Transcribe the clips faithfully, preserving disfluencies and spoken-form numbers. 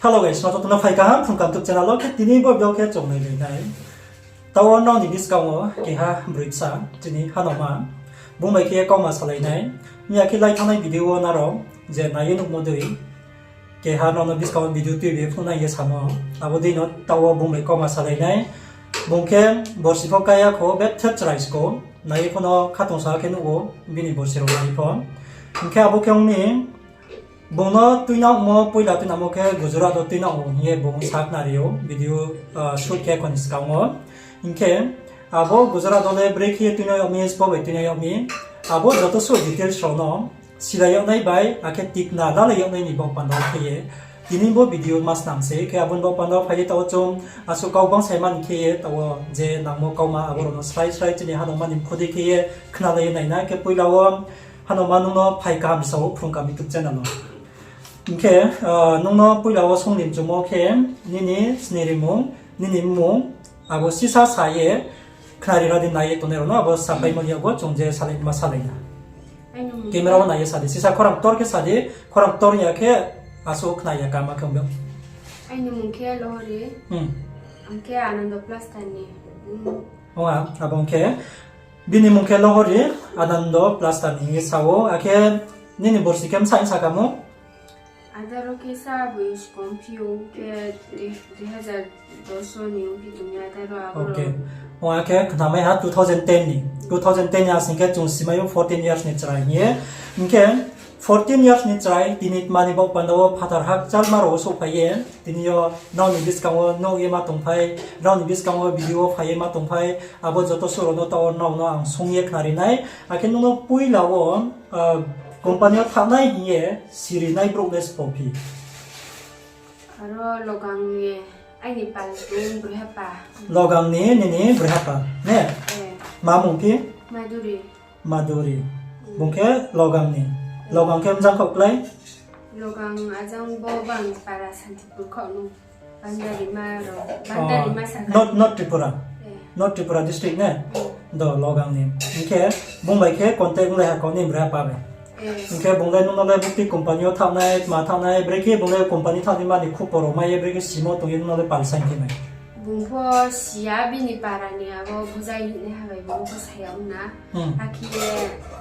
Hello guys, no joto no phai kaham Phrung Kaham YouTube channel wo khe tini bo video khe chung nai lai nai. Taoh wo nrao ni buskang wo keha broi bsa chini hanoma bung bai khe kauma salai nai. Miya khe lai thanngnai video wo nrao je nai ye nuhmo dei, keha nrao no buskang wo video tuibi phnuh nai ye samo. Abo dei no taoh wo bung bai kauma salai nai. Bung khe borsi pho kái ya kho, bethe chrai skou. Nai ye pho no khatungsung khe nuh ou, bini borsi rao nai pho. Hing khe abo khe ong mi, bung no tuinangmo, poila tuinangmo khe Gujarat wo tuinang ou hing ye bung sakhnari ou, video, ah, shoot khe kho ni skang wo. Hing khe abo Gujarat wo le brekhe ye tuinang yag mi, sbo bai tuinang yag mi, abo joto suh details rao no silai yag nai bai, akhe tikna lalai yag nai ni baoh panda wo khe ye tini bo video ma snam se. Khe abo ni baoh panda wo phai ye taoh wo chung asuh kau bang sai mani khe ye taoh wo je nangmo kauma abo rao no srai srai chini hanoma ni mkhu dei khe ye khnalai ye nai na. Khe poila wo hanoma nung no phai kaham sa ou Phrung Kaham YouTube channel wo. Hing khe, ah, nung no poila wo sung ni mchumo khe nini snirimung, nini mmung, abo sisa sa ye khnari ra di nai ye tongnai rao no, abo sapaimo ni abo chung je salai ma salai na. Camera wo nai ye sa di, sisa khorang ktor khe sa di, khorang ktor ya khe asuh khna ya kama khe ong ou. Aini mmung khe Lohori. Hmm. Ang khe Anando Plaster ni. Hmm. Ong a, abo ong khe bini mmung khe Lohori, Anando Plaster ni hing ye sa ou, akhe nini borsi khe bsa hing sa kamo? Adaro khe sa boyos kom phi ou khe dui, dui hazar dos ni ong phi tong ya adaro abo. Okay. Ong a khe khnamai ha two thousand ten ni. Two thousand ten ni asing khe chung simai ou fourteen years ni chrai hing ye. Hing khe fourteen years ni chrai tini tma ni baoh panda wo phathar hakchalma rao wo souhphai ye, tini yo nrao ni buskang wo nuh ye ma tongphai, nrao ni buskang wo video wo phai ye ma tongphai, abo joto suh rao no taoh wo nrao no ang sung ye khnari nai. Akhe nung no poila wo, ah, company yo thanngnai hing ye sirinai brouh le sbo phi? Aro Logang ni aini pal tong broi hapa. Logang ni nini broi hapa, ne? Eh. Ma mmung phi? Madhuri. Madhuri. Hmm. Bung khe Logang ni. Hmm. Logang khe mjang khaoh klái? Logang ajang bo bang para Santipur khaoh no. Bandarima rao. Ah, Bandarima sakha. North, North Tripura. Eh. North Tripura district ne? Hmm. Do, Logang ni. Hing khe bung bai khe contact onglai ha kau ni broi hapa bai. Eh. Hing khe bung le nung no le bukti company yo thanngnai, tma thanngnai, brekhe bung le company thanngnaima ni khupor rao mai ye brekhe simo tong ye nung no le pal saing khe mai? Bung pho siya, bini para ni abo Bujai hingnaiha bai bung pho sa ya ong na. Hmm. Akhe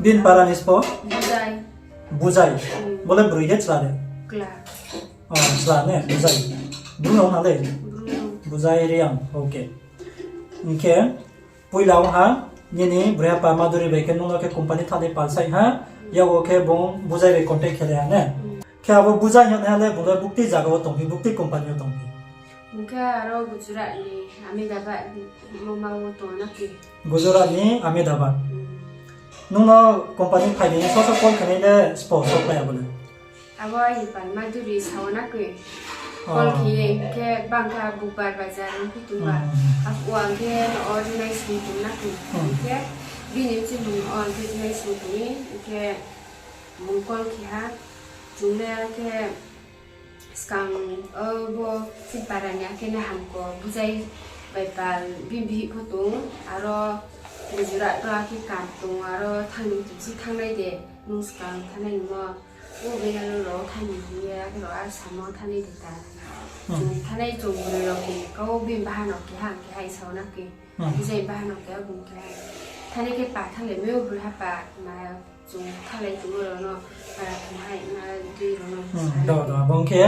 bini para ni sbo? Bujai. Bujai. Hmm. Bo le broi de chla de? Chla. Oh, chla ne, Bujai. Bru no na le? Bru no. Bujai Reang, okay. Hing khe poila ong ha, nini broi hapa Madhuri bai khe nung no khe company thanngnai pal saing ha, yago khe bung Bujai bai contact khe lai ha ne? Hmm. Khe abo Bujai hing ye le bung le bukti zaga wo tongphi, bukti company yo tongphi? Hing khe aro Gujarat ni Ahmedabad ni moma wo tong na khe. Gujarat ni Ahmedabad. Hmm. Nung no company phai ni soso call khe nai le sbo so phai abo le? Abo aini pal Madhuri sa wo na khe. Oh. Call khe ye hing khe bang kha Bukbar bazar ong phi tong ba. Hmm. Abo ang khe no o rinai sung tong na khe. Hmm. Hing khe bini chini o ang khe rinai sung tong ye hing khe bung call khe ha. Chung le khe skang o bo chini para ni akhe nai hamko Bujai bai pal bini bihih pho tong, aro Gujarat ro akhe kam tong, aro thanng ni tongsi thanngnai de, nung skang thanngnai nungmo, o Bangalore rao thanng ni hing ye, akhe rao Assam wo thanngnai de ta. Hmm. Chung thanngnai chung broi rao khe kau bini bahan rao khe ha, khe hai sa wo na khe. Hmm. Bujai bahan rao khe bung khe hai. Thanngnai khe pa thanng le mai o broi hapa ma chung thalai tongmo rao no, para tong hai ma dei rao no. Hmm, sa do, na do, khe. Abo ong khe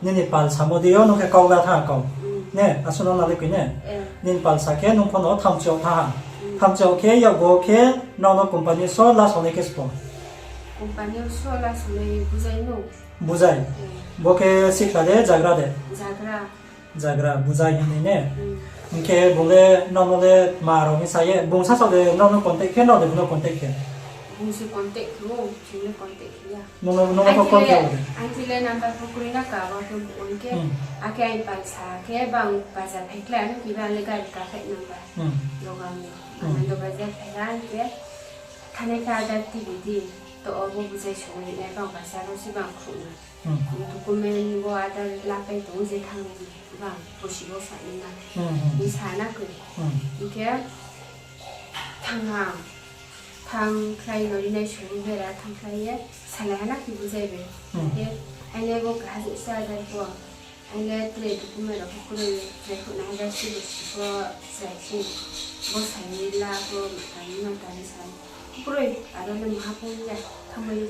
nini pal samo dei yo, nung khe kau la thanng kau. Hmm. Ne, asuh no nalai koi ne? Eh. Nini pal sa khe nung pho no thamchi yo thanng ha. Hmm. Thamchi yo khe yakbo khe nrao no company so last ongnai khe sbo? Company so last ongnai Bujai no. Bujai? Eh. Bo khe sikla de, jagra de? Jagra. Jagra, Bujai hing ni ne? Hmm. Hing khe bung le nrao no le ma rao hing sa ye, bung sasaoh de nrao no contact khe, nrao de bung no contact khe? Bung se contact khe ou, chung le contact khe ya. Nung no, nung no pho call khe ou de? Ang khe le number pho kroi na khe, abo khe bung khe, hmm, akhe aini pal sa khe bang bazar phai khlai, ano khe ba le gari kaphai number. Hmm. Logang ni. Hmm. Anando bazar phai ha, ang khe thanngnai khe aadhar tibidi, to obo Bujai song ri nai bang bazar wo se bang khruh na. Hmm. Document bo aadhar lapai tong je thanng ni bang bosi bo sa ni na. Hmm, hmm. Ni sa na koi. Hmm. Hing khe thanng ha, thanng khlai no rinai suru bera thanng khlai ye, salai ha na koi Bujai bai. Hmm. Hing khe aini bo kaha se aadhar bo. Ang le tre document rao pho kroi, tre khouh nai, hajar si bo si pho, chrai si bo saini la pho, tani no tani sa. Kroi, aro le maha pho ya, thanngmai.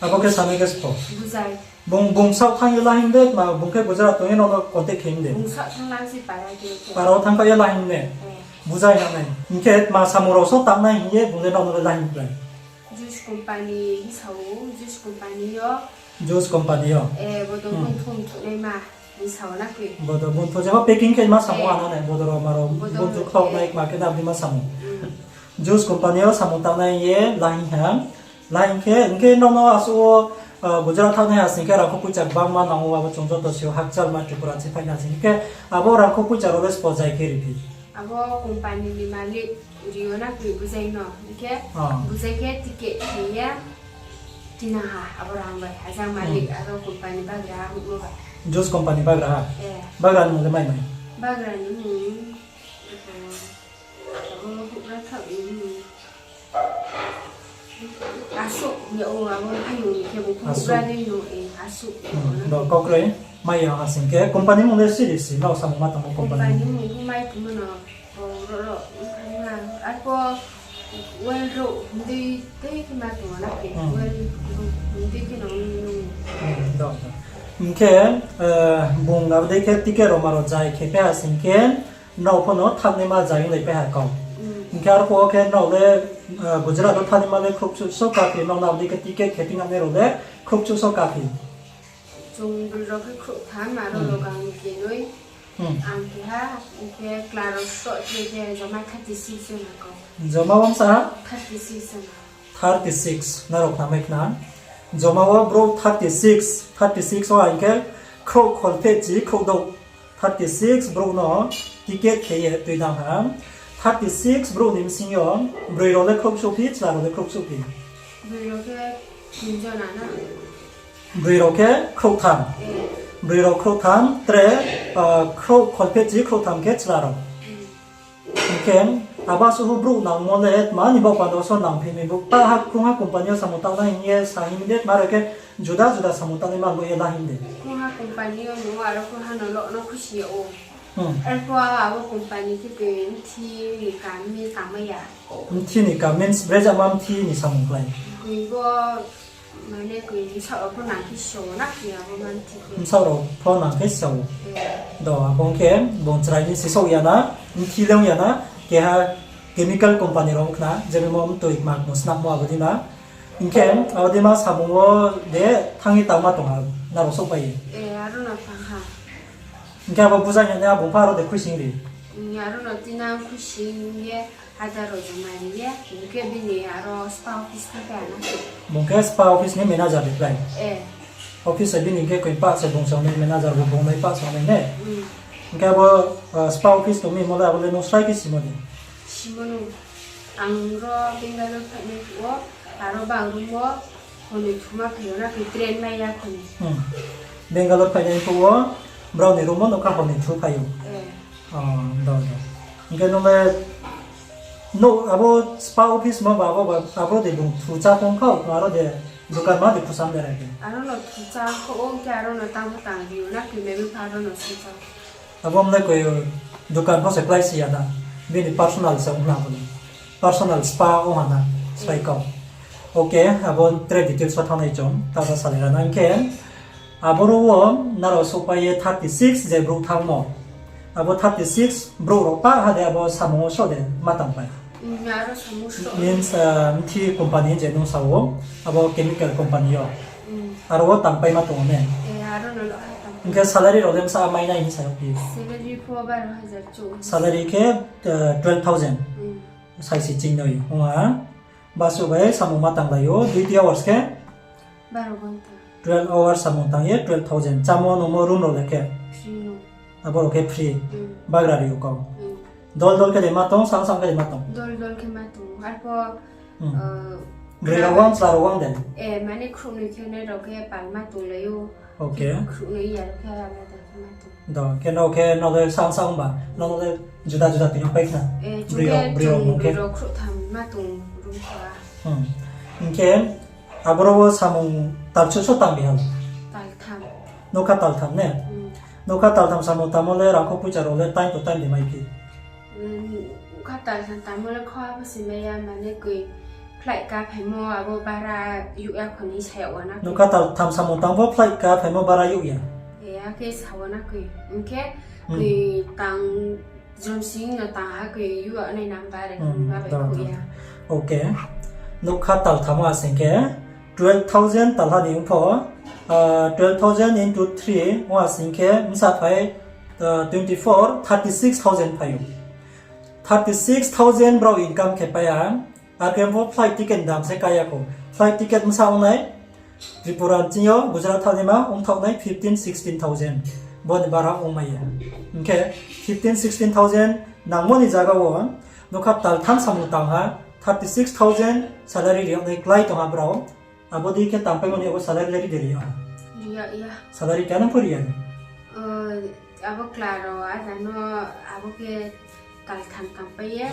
Abo khe sanai khe spo. Bujai. Bung, bung saoh thanng ye la hing de, ma bung khe Gujarat tong ye no, no contact khe hing de. Bung saoh thanng lang si para khe. Para wo thanng kha ye la hing de. Eh. Bujai ha nai. Hing khe ma samung rao so tangnai hing ye, bung le no, no le la hing de. Juice company hing sao, juice company yo. Juice company yo. Eh, bodo Hmm. bung thum thum nai ma, hing sao na khe. Bodo bung thum jema packing khe ma samung Eh. ano nai, bodo rao ma rao, Bodo bung thum eh. khlok nai ma khe na di ma samung. Hmm. Juice company yo samung tangnai ye, la hing ha. La hing khe, hing khe no no asuh wo, ah, Gujarat thanng nai ha sing khe rangkho poicha bangma nang ou, abo chung joto si ou, hakchal ma Tripura chi phai na sing khe, abo rangkho poicha rao le spo jai khe ri phi. Abo company ni malik ri yo na khe bujai no, hing khe Ah. bujai khe ticket khe ye, tina ha, abo rang bai, ajang malik, Hmm. aro company bagra ha, hukmo bai. Juice company bagra ha? Eh. Bagra ni mung le mai mai? Bagra ni mung, eh, abo hukra thaoh ni mung. Asuh, ya o, abo haino ni khe bo Asuh. Hukra ni no, eh, asuh. Hmm, do kokroi, mai ya ha sing khe, company mung le siri si, nrao samung ma tangmo company. Company mung khe mai tongmo no, o, ro, ro, ma, arpho, well ro, hindui tei khe ma tong na khe, Hmm. well ro, hindui khe no, no. Hmm, do, do. Hing khe, eh, bung abo dei khe ticket rao ma rao jai khe phe ha sing khe, nrao pho no thanngnaima jai onglai pai ha kau. Hmm. Hing khe arphuh wo khe nrao le, eh, Gujarat wo thanngnaima le khrouhchuh so kaphi, nrao nrao dei khe ticket khe tingnai rao le khrouhchuh so kaphi. Chung broi rao khe khrouhtham, aro Hmm. logang ni kenoi. Hmm. Ang keha, hing khe kla rao sroh khe khe joma thirty six jona kau. Joma wo bsa? Thirty six jona. Thirty six, nrao khnamai khna. Joma wo brouh thirty six, thirty six wo hing khe khrouh kholphehchi khrouh douh. Thirty six brouh no ticket khe ye tuinang ha. Thirty six brouh ni bsing yo broi rao le khrouhchuh phi, chla rao le khrouhchuh phi? Broi rao khe tin jona na. Broi rao khe khrouhtham. Eh. Broi rao khrouhtham, tre, ah, khrouh kholphehchi khrouhtham khe chla rao. Hmm. Hing khe, abo asuh brouh nangmo le tma ni baoh panda so nangphi mi, bo pa ha krungha company yo samung tangnai hing ye sa hing de, tma rao khe juda juda samung tangnai ma bo ye la hing de. Krungha company yo no aro krungha no lo no khusi ya ou. Hmm. Arphuh abo company khe tei mthi ni kam ni tangmai ya. Mthi ni kam means brezama mthi ni samung klái. Koi bo Mane koi bsaoh rao pho nang khe sisa wo na, khe abo ma mthi khe. Bsaoh rao pho nang khe sisa wo. Eh. Do, abo ong khe bung chrai ni sisouh ya na, mthi le ong ya na, keha chemical company rao ong khna, je bemo mtoi kma kmo snapmo abo dei ma. Hing khe, abo dei ma samung wo de thanng ye tangma tong ha, nrao souhpai ye. Eh, aro no thanng ha. Hing khe abo bujai ya na, bung pha aro de khuising ri. Aro no tinang khuising ye, hajar rao joma ri ye, bung khe bini aro spa office thanng khe ano. Bung khe spa office ni manager de klái? Eh. Office se bini khe koi pah se bung songnai manager bo bung nai pah songnai ne? Hmm. Hing khe abo, ah, spa office tong mi mo le abo le nung srai khe simo de? Simo no. Ang ro Bangalore phainai phuh wo, aro bang room wo, honi thuma phai yo na khe train mai ya khoni. Hmm. Bangalore phainai phuh wo, brao ni room wo nokha honi thu phai ou. Eh. Oh, do, do. Hing khe nung le, no, abo spa office ma ba, abo ba, abo de bung thu chá phung khau, aro de dukan ma de khusam de rai khe? Aro no thu chá khau, ong khe aro no tang tang ri ou na khe, memi pha aro no sung chá. Abo mne koi dukan pho se klái si ya na, bini personal se ong na bo ni. Personal spa ong ha na, spai kau. Okay, abo tre details wo thanng nai chung, ta ba salai ra na hing khe, aboro wo nrao souhpai ye thirty six je brouh thanngmo. Abo thirty six brouh rao pah ha de abo samung wo sroh de ma tangpai? Means, ah, mthi company je nung sa ou, abo chemical company yo. Aro wo tangpai ma tong ou ne? Hing khe salary rao le bsa mai nai hing sa ou phi? Salary khe, ah, twelve thousand. Saisi chingnoi ong ha. Basu bai samung ma tanglai ou, duty hours khe? Twelve hours samung tang ye twelve thousand. Chámo nungmo room rao le khe? Abo rao khe free. Bagra ri ou kau. Dol dol khe de ma tong, sang sang khe de ma tong? Dol dol khe ma tong. Arpho, broi rao wang, chla rao wang de? Mane khrouhnoi khe nai rao khe pal ma tonglai ou. Khrouhnoi ya rao khe alada khe ma tong. Do, khe no khe no le sang sang ba, no le juda juda tini pai khna? Broi rao, broi rao mung khe? Khrouhtham ma tong room kha. Hing khe, aboro wo samung talchuh so tang bi ha? Nokha taltham ne? Nougkha taltham samung tangmo le rangkho poicha rao le time to time de maiphi? Nougkha taltham tangmo le kho abo se mai ya, mane koi flight ka phaimo abo bara youh ya kho ni sa yag wo na koi. Nougkha taltham samung tang pho flight ka phaimo bara youh ya? Akhe sa wo na koi. Hing khe koi tang jrom sing no tang ha koi youh ya nai number ba bai kho ya. Okay. Nougkha taltham wo asing khe twelve thousand talha ni ong pho, twelve thousand into three ong asing khe bsa phai, twenty four, thirty six thousand phai ou. Thirty six thousand brao income khe pai ha. Akhe bo flight ticket dam se ka ya kho. Flight ticket bsa ong nai, Tripura ni ching yo Gujarat thanngnaima ongthaoh nai fifteen, sixteen thousand. Bo ni bara ongmai ya. Hing khe fifteen, sixteen thousand nangmo ni zaga wo nougkha taltham samung tang ha, thirty six thousand salary ri yag nai klái tong ha brao. Abo dei khe tangpaimo ni abo salary le ri de ri ya? Salary keha no pho ri ya ni? Abo kla rao ada no abo khe taltham tangpai ye,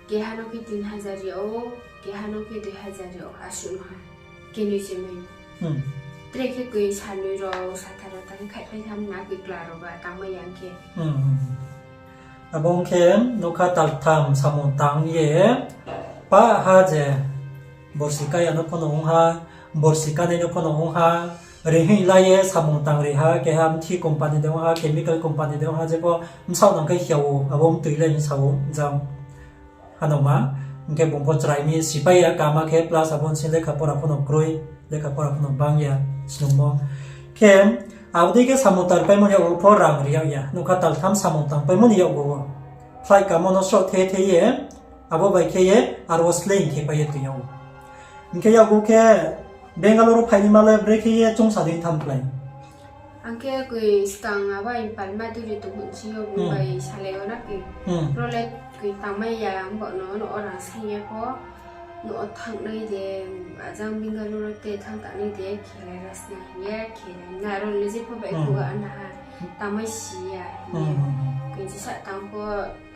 keha no khe tin hajar ri ou, keha no khe dui hajar ri ou, asuh no ha. Kenoi se mai ou. Tre khe koi sanoi rao, sathar rao tang khaihpai tham na koi kla rao ba tangmai ya khe. Abo ong khe nougkha taltham samung tang ye, pah ha je borsi kaya no pho no ong ha, borsi kanai no pho no ong ha, reinghoih la ye samung tang ri ha, keha mthi company de ong ha, chemical company de ong ha, jepho bsaoh nang khe hia ou, abo mtoi le hing sa ou jang. Hanoma, hing khe bung pho chrai mi sipai ya kama khe, plus abo ni sing lekha pora pho no kroi, lekha pora pho no bang ya, snungmo. Khe, abo dei khe samung tangpaimo ni yakgu pho rang ri yag ya, nougkha taltham samung tangpaimo ni yakgu wo. Flight kamo no sroh the the ye, abo bai khe ye, aro wo sleing khe pai ye tong yag ou. Hing khe yakgu khe, Bangalore wo phainaima le brekhe ye choungsa dei tham klái? Ang khe koi skang abo aini pal Madhuri tong hing si yo bung bai salai yo na koi. Ro le koi tangmai ya, ang bo no, no o rang saing ye pho, no o thanngnai de, ajang Bangalore te thanng tangnai de, khelai ra sna hing ye, khelai na ro le jepho baihkhouh a na ha, tangmai si ya hing ye. Koi jesa tang pho,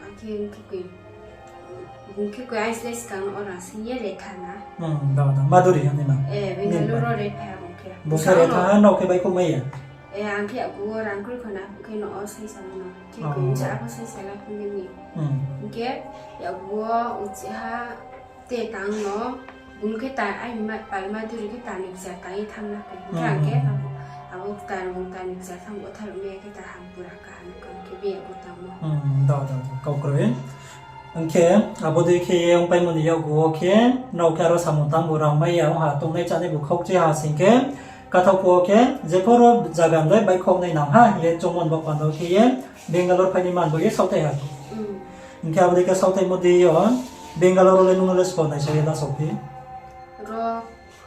ang khe, ang khe koi Bung khe koi aini slái skang no o rang saing ye retha na. Madhuri hingnaima. Bangalore wo retha bung khe. Bung khe retha ha, nrao khe baihkhouh mai ya? Ang khe yakgu wo rang kroi kho na, bung khe no o saisa no. Khe koi bsa pho saisa la phung ni. Hing khe yakgu wo uchih ha te tang no, bung khe ta aini pal Madhuri khe ta ni kchar tang ye thanng na khe. Hing khe ang khe abo ktar bung ta ni kchar thanng bo tharuh mai ya khe ta ham pura kaham khe bini yakgu tangmo. Kau kroi. Hing khe, abo dei khe ye ongpaimo ni yakgu wo khe, nrao khe aro samung tangbu rang mai ya, ong ha tongnai chánai bu khaukchui ha sing khe, kathaoh phuh wo khe, jepho ro zaga ni le baihkhouh nai nang ha hing ye choungmo ni baoh panda wo khe ye, Bangalore phainai man bo ye saohthai ha. Hing khe abo dei khe saohthaimo dei yo, Bangalore wo le nung no le sbo naisao ye la saophi? Ro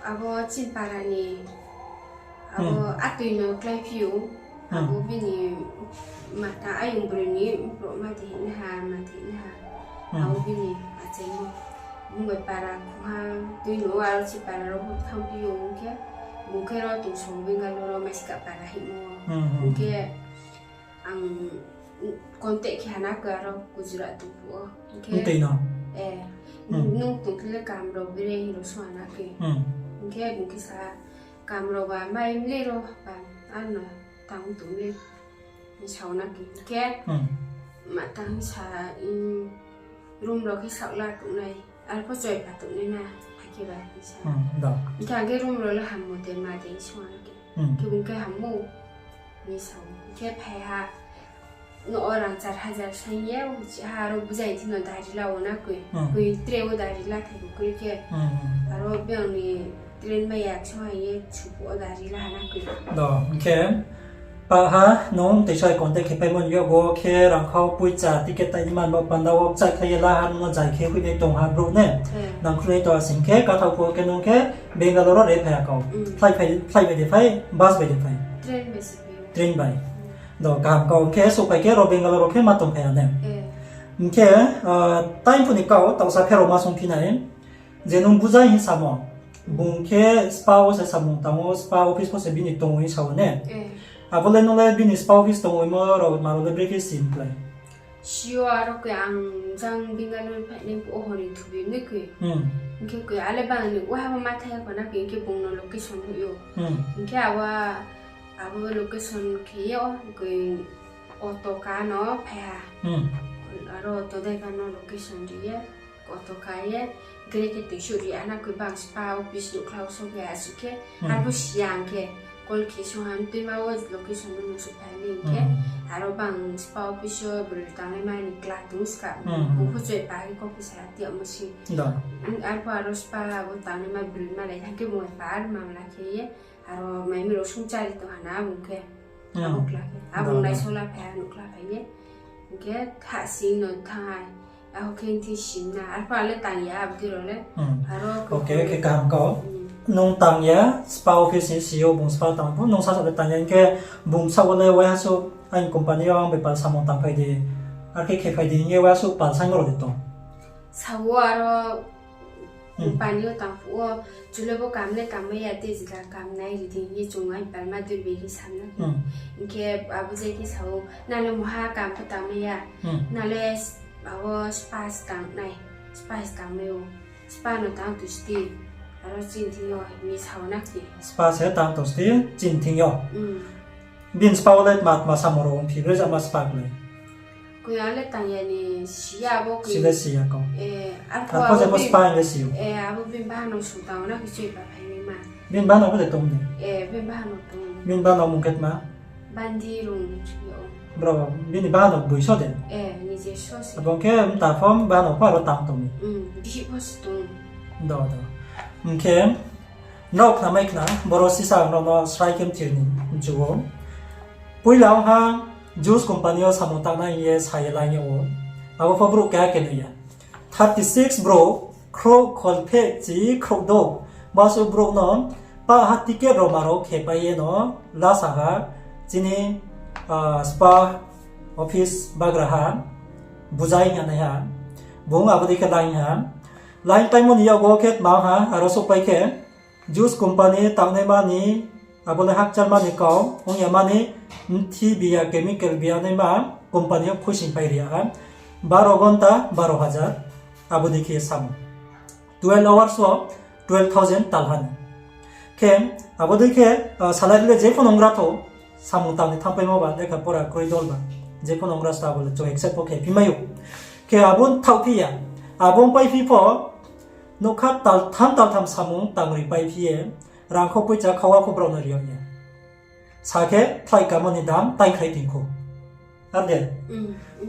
abo chini para ni, abo atoi no kláiphi ou, abo bini mata ayong broi ni brouh ma de hing ha, ma de hing ha. Abo bini achaimo. Bung bai para khongha tui no aro chini para rao pho thanngphi ou hing khe, bung khe ro tongsa Bangalore wo Maiska para hingmo. Hing khe ang contact khe ha na koi aro Gujarat tong phuh wo. Hing khe, nung tong khe le kam rao bere hing rao sung ha na koi. Hing khe bung khe sa, kam rao ba mai mle ro ba, ano tang tong le. Hing sa ou na koi. Hing khe, ma tang sa, room rao khe saoh la tongnai. Arpho choi pha tongnai na, akhe ba hing sa. Hing khe ang khe room rao le hammo de ma de hing sung ha na koi. Khe bung khe hammo hing sa ou. Hing khe phai ha, no o rang char hajar saing ye, uchih ha aro buzai di no dari la wo na koi. Koi tre wo dari la thai bo kroi khe. Aro bini train mai ya khe sung ha ye, supu wo dari la ha na koi. Hing khe, pah ha, nung teisa contact khe paimo ni yakgu wo khe rangkhau poicha ticket taini man bo panda wo kchaihkhlai ye la ha, nung no jai khe hoihnai tong ha brouh ne. Nangkhlai tong ha sing khe, kathaoh phuh wo khe nung khe Bangalore wo re phai ya kau. Flight bai de phai, bus bai de phai? Train bai. Do, kaham kau, hing khe souhphai khe ro Bangalore wo khe ma tongphai ya ne. Hing khe, time phuh ni kau taohsa pherao ma sungphi nai. Je nung buzai hing samo, bung khe spa wo se samung tang ou, spa office pho se bini tong ou hing sa ou ne. Abo le nung le bini spa office tong oimo rao ma rao le brekhe si mklái? Si yo aro khe ang jang Bangalore phainai phuh wo hor ni thubi nai koi. Hing khe koi ale bang ni waha bo ma thai ya kho na koi, hing khe bung no location hoih ou. Hing khe awa Abo location khe ye o, koi auto ka no phai ha. Aro auto driver no location ri ye, auto ka ye, gre khe tuisuh ri ana koi bang spa office nuhkhla wo song khe asuh khe, arphuh siya ang khe, call khe song ha, tuima wo location no nuhsuh phai ni hing khe, aro bang spa office wo broi tangnaima ni kla tong ska, bung pho choi pa khe kok khe sa ti amo si. Arphuh aro spa wo tangnaima broi malai thang khe bung bai par mamla khe ye, aro maimi rao sungchari tong ha na bung khe. Abo kla khe. Abo naisola phai ha nuhkhla phai ye. Hing khe hahsing no thanng hai. Aho khe nthi sim na. Arphuh ale tang ya, abo dei rao le. Aro khe kaham kau. Nung tang ya, spa office ni C E O bung spa tang pho, nung sasaoh le tang ya, hing khe bung saoh wo le waiha suh aini company yo ang bepar samung tangphai di. Arkhe khephai di hing ye waiha suh pal saingmo rao de tong. Sao aro company yo tang phuh wo, chule bo kam le tangmai ya, tei jila kam nai ri di hing ye chung aini palma dui bini sam na khe. Hing khe abo je khe sao, nang le muha kam pho tangmai ya. Nang le abo spa se tang nai, spa se tangmai ou. Spa no tang tu sti, aro chini thing yo hing ye sao na khe. Spa se tang tu sti, chini thing yo. Bini spa wo le tma tma samung rao ongphi, brezama spa klai. Koi ang le tang ya ni, si ya abo koi. Si le si ya kau. Arphuh je pho spa hing le si ou. Abo bini bahanao sung tang na khe choi pa phai naima. Bini bahanao pho de tong ni. Bini bahanao mung khe tma? Bandi rung. Bro, bini bahanao boi so de? Abo khe mta pho bahanao pho aro tang tong ni. Bihih pho se tong. Do, do. Hing khe, nrao khnamai khna, boro sisa ang nrao no srai khe mthir ni mchu ou. Poila ong ha, juice company yo samung tangnai hing ye sa ye lai ye ou. Abo pho brouh keha khe nai ya. Thirty six brouh, khrouh kholphehchi khrouh douh. Basu brouh no, pa ha ticket rao ma rao khepai ye no, lasa ha, chini, spa office bagraha, Bujai hing ye nai ha. Bung abo dei khe line ha. Line paimo ni yakgu wo khe tma ha, aro souhpai khe, juice company tangnaima ni, abo le hakchalma ni kau, ong ya mani, mthi biya chemical biya naima, company yo khuisoingpai ri ya ha. Baro gonta, baro hajar, abo dei khe samung. Twelve hours wo twelve thousand talha ni. Khe, abo dei khe, salary le je pho nung gra thou, samung tang ni thanngpaimo ba, lekha pora kroi dol ba, je pho nung gra sta abo le chung accept pho khe phi mai ou. Khe abo thaoh phi ya, abo pai phi pho, nougkha taltham taltham samung tangri pai phi ye, rangkho poicha khawa pho brao no ri yag ya. Sa khe flight kamo ni dam taingkhrai ting khou. Ar de?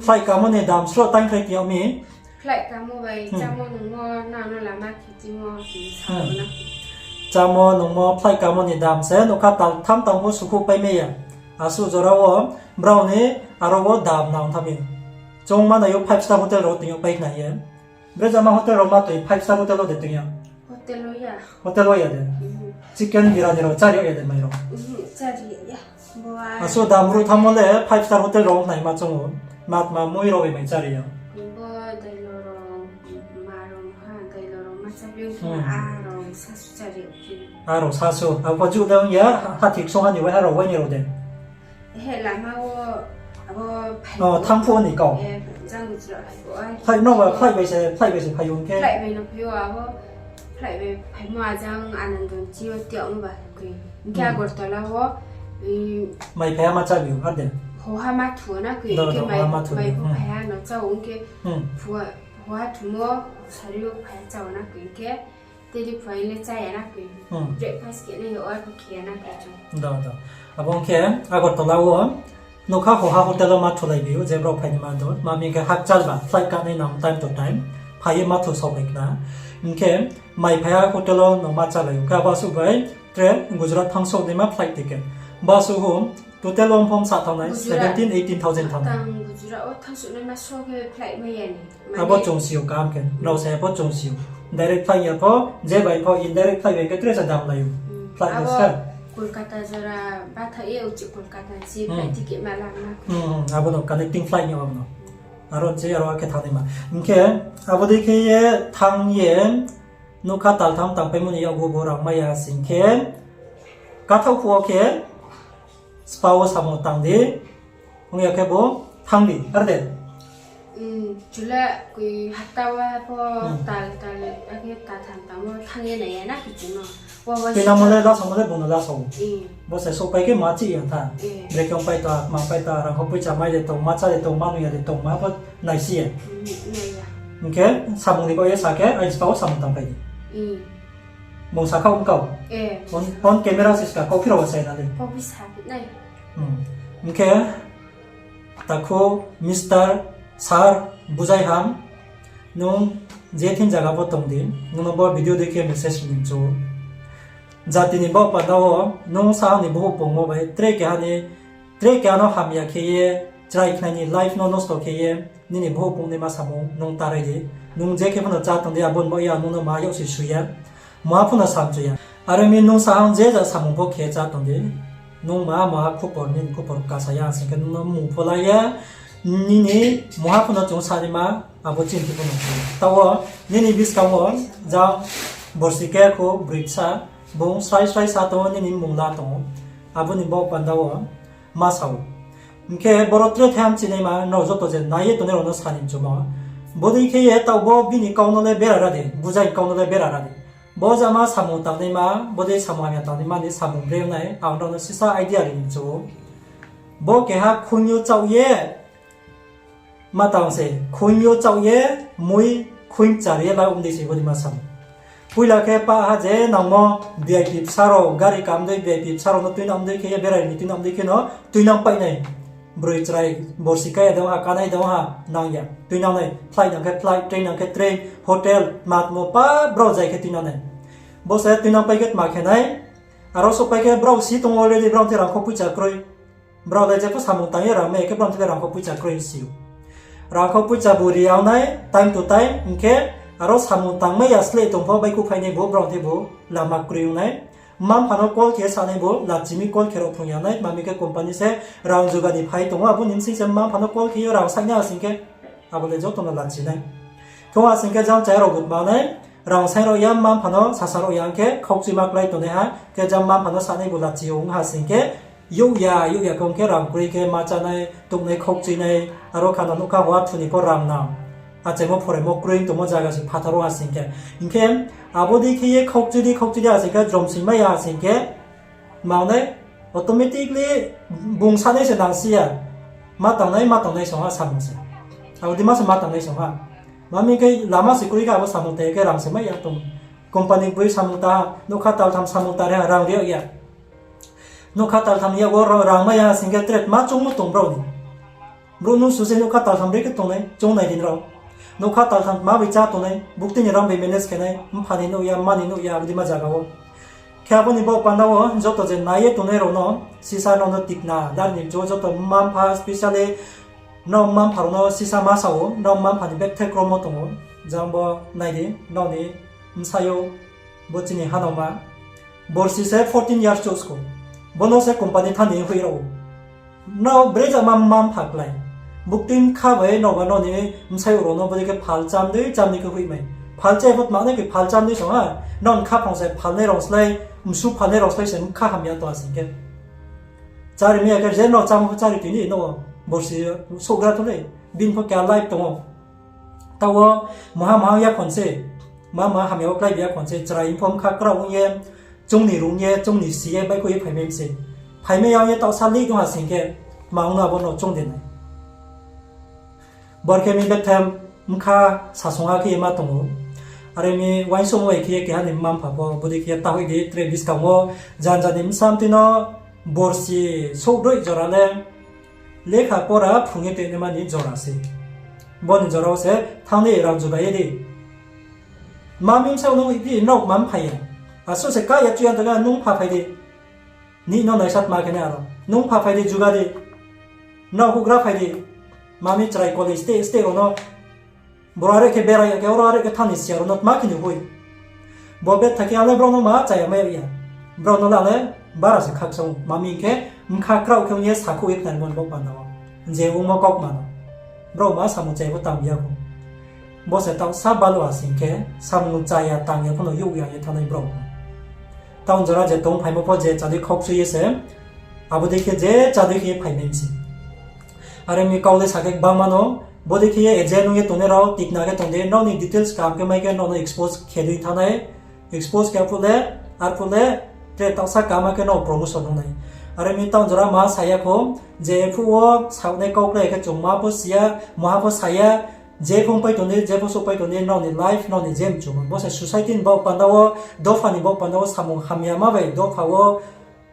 Flight kamo ni dam sroh taingkhrai ting yag mi. Flight kamo bai chámo nungmo nang no lama khe chimo sa na. Chámo nungmo flight kamo ni dam se nougkha taltham tang pho sukhouh pai mai ya. Asuh jora wo brao ni aro wo dam nang tha mi. Chung manai ou five star hotel rao ting yag pai khna ye. Brezama hotel rao ma toi five star hotel wo de ting ya? Hotel wo ya de. Chicken biryani rao chári yag ya de mai rao? Asuh dam ruh thanngmo le five star hotel rao khnaima chung ou. Matma mui rao bai mai chári ya? Aro sasu, abo pho juh le ong ya, hathik song ha ni waiha rao wai ni rao de. He lama wo, abo phai thanng phuh ni kau. Flight no ba, flight bai se, flight bai se phai ou khe. Flight bai no phai ou abo, flight bai phaimo ajang Anandon chi yo tiag no ba khe. Hing khe Agartala wo, mai phai ha ma chári ou, ar de? Hoha ma thu na khe, hing khe mai pho phai ha no chá ou, hing khe hoha thumo sari yo phai ha chá ou na khe, hing khe tei di phai le chá ya na khe. Breakfast khe nai yo, ar pho khe ya na khe chung. Abo ong khe Agartala wo nougkha hoha hotel wo ma thulai bi ou, je brao phai ni ma do, ma mi khe hakchal ba flight kanai nang time to time phai ye ma thu sao bai khna. Hing khe mai phai ha hotel wo no ma chálai ou khe, abo asuh bai train Gujarat thanng souh naima flight ticket. Basu hu total wo phom sa thanng nai seventeen, eighteen thousand thanng nai. Gujarat wo thanng souh naima so khe flight mai ya ni. Abo chung si ou kaham khe, rao sa ya pho chung si ou. Direct flight ya pho, je bai pho indirect flight bai khe tre sa dam lai ou. Flight bai sa. Kolkata jora batha ye uchih Kolkata si flight ticket ma lam na. Abo no connecting flight ni abo no. Aro se aro khe thanng naima. Hing khe abo dei khe ye thanng ye nougkha taltham tangpaimo ni yakgu bo rang mai ya sing khe, kathaoh phuh wo khe spa wo samung tang di, ong ya khe bo thanng di, ar de? Chule koi hapta wo pho tal tal akhe ta tham tang wo thanng ye nai ya na khe chung no. Tuinangmo le lasao mo le bung no lasao. Bo se souhpai khe ma chih ya tha. Brekhe ongpai ta, kma pai ta, rangkho poicha mai de tong, ma chá de tong, ma nung ya de tong, ma pho naisi ya. Hing khe samung ni baoh ye sa khe, aini spa wo samung tangpai di. Bung sa kha ong kau. On camera se ska, kauphi rao wo sai na le. Hing khe, takhu, Mister, Sir, Bujai Ham, nung je thing zaga pho tong di, nung no bo video dei khe message ri ni mchu ou. Jati ni baoh panda wo, nung sa ni bohouh pungmo bai, tre keha ni, tre keha no hamya khe ye, chrai khnai ni life no nosto khe ye, nini bohouh pungnaima samung nung ta rai di. Nung je khe pho no chá tong di, abo ni baoh ye ang nung no ma yag se sui ya. Maha pho no samchu ya. Are mi nung sa ang je ja samung pho khe chá tong di. Nung ma maha khupor, nini khupor kasa ya sing khe nung no mmung pho la ya. Nini maha pho no chung sa naima, abo chinthi pho no chung. Taoh wo, nini buskang wo, jang borsi khe kho broi bsa, bung srai srai sa tong ou, nini mmung la tong ou. Abo ni baoh panda wo, ma sa ou. Hing khe boro tre the hamchinaima, nrao joto je nai ye tongnai rao no sa ni mchumo. Bodei khe ye taoh bo bini kau no le bera ra di, Bujai ni kau no le bera ra di. Bo jama samung tangnaima, bodei samung hamya tangnaima ni samung bre nai, ang nrao no sisa idea ri ni mchu ou. Bo keha khuing yo chaoh ye, ma tang se, khuing yo chaoh ye, mui khuing char ye la ong di se bodei ma samung. Poila khe pah ha je nangmo V I P bsa rao, gari kam dei V I P bsa rao no tuinang dei khe ye berai ni tuinang dei khe no tuinang pai nai. Broi chrai borsi kaya dong ha, kanai dong ha, nang ya. Tuinang nai, flight nang khe flight, train nang khe train, hotel, matmo pa brao jai khe tuinang nai. Bo se tuinang pai khe tma khe nai, aro souhpai khe brao si tong already, brao the rangkho poicha kroi. Brao le jepho samung tang ye rang mai ya khe brao the le rangkho poicha kroi si ou. Rangkho poicha bu ri yag nai, time to time, hing khe aro samung tang mai ya sleh tong pho baihkhouh phai nai bo brao the bu lama kroi ong nai. Mma-mpha no call khe sa nai bo, lachi mi call khe rao phrung ya nai, tma mi khe company se rang juga ni phai tong ou, abo ni bsing se mma-mpha no call khe yo rang saing nai asing khe, abo le joto no lachi nai. Khe asing khe jang chaya rao bu tma nai, rang saing rao ya mma-mpha no sasa rao ya khe khaukchuima klái tongnai ha, khe jang mma-mpha no sa nai bo lachi ong ha sing khe, youh ya, youh ya khe ong khe rang kroi khe ma chánai, tongnai, khaukchuinai, aro kha no nouhkha hua thu ni pho rang nang. Achaimo phoraimo kroi tongmo zaga se phathar wo asing khe. Hing khe, abo dei khe ye khaukchui di, khaukchui di asing khe, jrom sing mai ya asing khe, ma nai, automatically bung sanai se nang si ya. Ma tangnai, ma tangnai song ha samung se. Abo dei ma se ma tangnai song ha. Ma mi khe lama se kroi khe abo samung tang khe rang se mai ya tong. Company boi samung ta, nouhkha taltham samung ta ri ha, rang ri ya. Nouhkha taltham ni yak wo rang mai ya sing khe tre tma choungmo tong brao ni. Brouh nung su se nouhkha taltham ri khe tongnai, choung nai di nrao. Nouhkha taltham tma bai chá tongnai, buktui ni rang bai manage khe nai, mpha ni nouh ya, mma ni nouh ya, abo dei ma zaga wo. Khe abo ni baoh panda wo, joto je nai ye tongnai rao no, sisa nrao no tikna, dar ni jo joto mma-mpha, specially nrao mma-mpha rao no sisa ma sa ou, nrao mma-mpha ni bethe kromo tong ou, jang bo nai di, nrao ni bsayouh, bo chini hanaoma, borsi se fourteen years chouh skou, bo no se company thanng ni hoih rao ou. Nrao brezama mma-mpha klái. Buktui bkha bai nrao ba nrao ni bsayouh rao no bodei khe phal cham dei cham dei khe hoih mai. Phal chá pho tma nai khe phal cham dei song ha. Nrao ni khaphang se phalnai rao slái, msu phalnai rao slái se bkha hamya tong asing khe. Chári mai ya khe je nrao chámo pho chári tini no borsi souhgra tho le. Bini pho keha life tong ou. Taoh wo maha maha yakhon se, maha maha hamya wo klái bi yakhon se, chrai pho bkha kraoh ong ye, chung ni rung ye, chung ni si ye, baihkhouh ye phaimai se. Phaimai ya ong ye taoh sa lih tong ha sing khe, tma ong no abo no choung de nai. Bor khe mi bethe bkha sasong ha khe ye ma tong ou. Are mi uaingsouhmo bai khe ye keha ni mma-mpha pho, bodei khe ye ta hoih di, tre buskang wo, janja ni bsa mtui no, borsi souhdroih jora le, lekha pora phrung ye tongnaima ni jora se. Bo ni jora wo se thanng di rang juga ye di. Ma mi bsa no hoih phi, nrao ma mphai ya. Asuh se ka ya chu ya tong ya, nung pha phai di. Ni no naisa tma khe nai aro. Nung pha phai di juga di. Nrao houhgra phai di. Ma mi chrai college steh steh rao no. Boro are khe berai ya khe, oro are khe thanng ni si ya rao no tma khe ni hoih. Bo betha khe ale brao no ma chaya mai ya. Brao no le ale bara se khakchang ou. Ma mi khe bkha kraoh khe ong ye sakhouh ye khnarimo ni bo panda wo. Je ongmo kaukma no. Brao ma samung chaya pho tang ya khou. Bo se taoh sa balu asing khe, samung chaya tang ya pho no youh ya ye thanngnai brao. Taoh jora je tong phaimo pho je chádei khaukchui ye se, abo dei khe je chádei khe ye phaimai se. Are mi kau le sa khe gbangma no, Bodei khe ye agent ong ye tongnai rao tikna khe tong di, nrao ni details kaham khe mai khe nrao no expose khe dei thanng nai, expose khe arphuh le, arphuh le, tre taohsa kaham khe nrao promotion ong nai. Are mi taoh jora ma sa ya pho, je phuh wo saonai kau klái khe chung ma pho si ya, maha pho sa ya, je pho pai tong di, je pho souhpai tong di, nrao ni life, nrao ni je mchumo. Bo se society ni baoh panda wo, dopha ni baoh panda wo, samung hamyama bai dopha wo,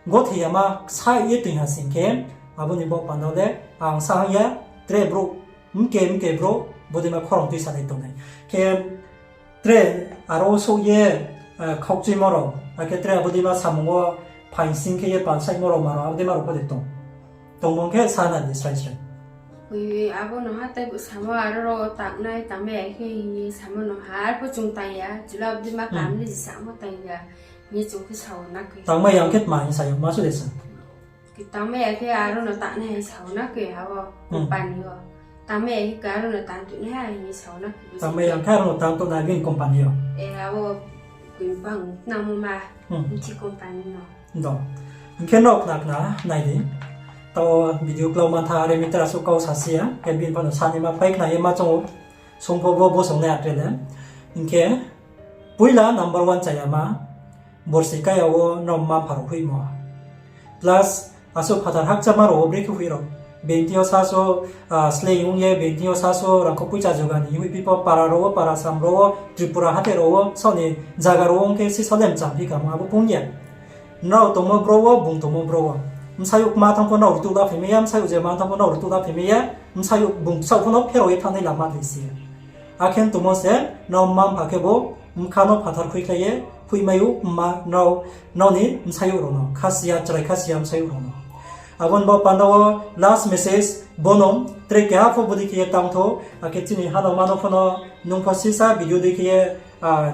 gothei yama ksa ye toing ha sing khe, abo ni baoh panda le, ang sa hang ya, tre brouh, mke mke brouh, bodeima khorang tuisanai tongnai. Khe tre aro souh ye, khaukchuimo rao, akhe tre abo deima samung wo phaing sing khe ye palsaihmo rao ma rao, abo deima rao pho de tong. Tongmung khe sa na di srai srai. Abo no ha tei samo aro rao tangnai, tangmai ya khe hing ye samo no ha, arpho chung tang ya, chula abo deima kam ni samo tang ya, hing ye chung khe sao na khe. Tangmai ya khe tma hing sa ya, ma su de sa. Tangmai ya khe aro no tangnai hing sao na khe, abo company yo. Tangmai ya khe aro no tang tuh nai ha hing ye sao na khe. Tangmai ya khe aro no tang tuh nai bini company yo. E, abo bang nangmo ma, bchi company no. Do. Hing khe nrao khna khna nai di. Taoh video klau mantha are mi tre asuh kau sa si ya, khe bini pha no sanaima pai khna ye ma choung ou. Sung pho bo bo sung nai atre le. Hing khe, poila number one chayama, borsi kaya wo nrao mma mpha rao hoihmo. Plus, asuh phathar hakchama rao wo brekhe hoih rao. Bini thing yo sasu, slei ong ye, bini thing yo sasu rangkho poicha juga ni hoihphi pho para rao wo, para sam rao wo, Tripura hathái rao wo, saoh ni zaga rao wo ong khe sisa le mcham phi kamo abo pung ya. Nrao tongmo bro wo, bung tongmo bro wo. Bsayouh kma thanng pho nrao rtuh la phaimai ya, bsayouh je ma thanng pho nrao rtuh la phaimai ya, bsayouh bung saoh pho no pherao ye thanngnai lama dei si ya. Akhe tongmo se, nrao mma mpha khe bo, bkha no phathar khuikhlai ye, phoihmai ou, mma, nrao, nrao ni bsayouh rao no, khasi ya, chrai khasi ya bsayouh rao no. Abo ni bo panda wo last message, bo no, tre keha pho bodei khe ye tang thou, akhe chini hano mano pho no, nung pho sisa video dei khe ye,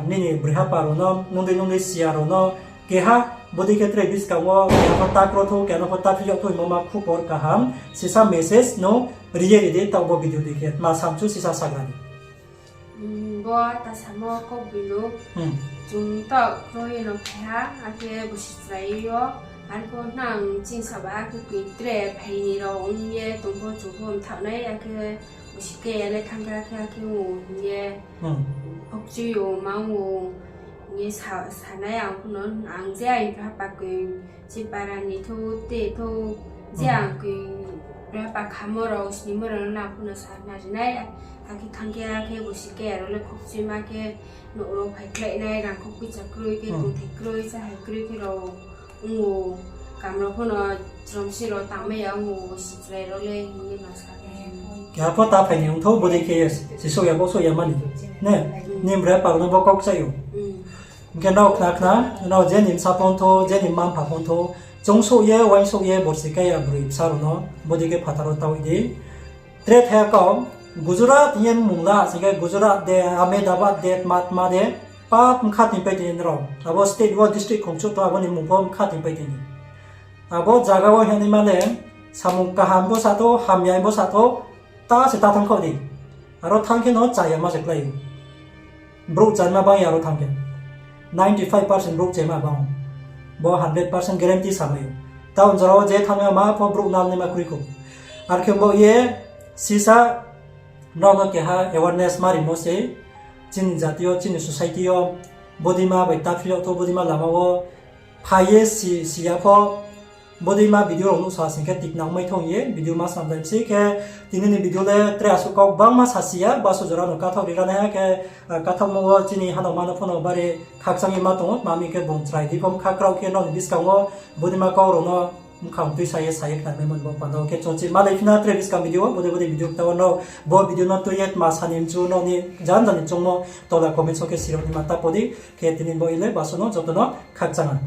nini broi hapa rao no, nung dei nung dei si ya rao no, keha bodei khe tre buskang wo, keha pho ta kro thou, keha no pho ta phil yag thou, hingmo ma khupor kaham, sisa message no, ri ye ri di, taoh bo video dei khe, tma samchu sisa sagra di. Bo ta samo kau bino. Chung taoh kroi no phai ha, akhe bosi chrai yo, arpho nang chini saba akhe koi tre phai ni rao ong ye tong pho chung pho mthaoh nai, akhe bosi khe le thanng khe akhe, akhe o hing ye, khokchui yo mang o hing ye sa, sa nai ang pho no, ang je aini broi hapa koi, chini para ni thou, te thou, je ang koi, broi hapa khamo rao, snimo rao no nang pho no sa na ri nai, akhe thanng khe akhe bosi khe aro le khokchuima khe, nouh rao phaikhlai nai, rangkho poicha kroi khe, tongthai kroi, cháhai kroi khe rao ong ou, kam rao pho no, chrom si rao tangmai ya ong ou, bosi chrai rao le hing ye ma sa. Keha pho ta phai ni ong thou, bodei khe ye, si souh ya, bo souh ya mani. Ne, nini broi hapa rao no bo kau kchai ou. Hing khe nrao khna khna, nrao je ni bsa pho ong thou, je ni mma mpha pho ong thou, chung souh ye, uaingsouh ye, borsi kaya broi bsa rao no, bodei khe phathar wo taoh di. Tre thai kau, Gujarat hing ye mmung la, sing khe Gujarat de, Ahmedabad de, tma tma de, pap bkha tingpai tini nrao. Abo state wo district khongchouh tong, abo ni mmung pho bkha tingpai tini. Abo zaga wo hingnaima le, samung kaham bo sa thou, hamya bo sa thou, ta se ta thanng khaoh di. Aro thanng khe no chaya ma se klái ou. Brouh chama bang ya aro thanng khe. Ninety five percent brouh chama bang ou. Bo hundred percent guarantee samai ou. Taoh jora wo je thanng ya ma pho brouh nalnaima kroi khou. Arkhe bo ye sisa nrao no keha awareness ma rimo se. Chini jati yo, chini society yo, bodeima bai ta phil yag thou, bodeima lama wo phai ye si, si ya pho, bodeima video rao nuhsa sing khe tikna ongmai thou hing ye video ma snamlai mi se khe, tini ni video le tre asuh kau gbangma sasi ya, baso jora no kathaoh ri ra nai ha khe, kathaohmo wo chini hano mano pho no bari khakchang ye ma tong ou, tma hing khe bung chrai di pho bkha kraoh khe nrao ni buskang wo bodeima kau rao no bkhang tuisa ye sa ye khnamaimo ni bo panda wo khe chung chi malai phi na tre buskang video wo, bodei bodei video kta wo nrao bo video no tui ye tma sa ni mchu nrao ni jan jan ni choungmo tola comment so khe sirao ni ma ta po di, khe tini bo ile baso no joto no khakchang ha.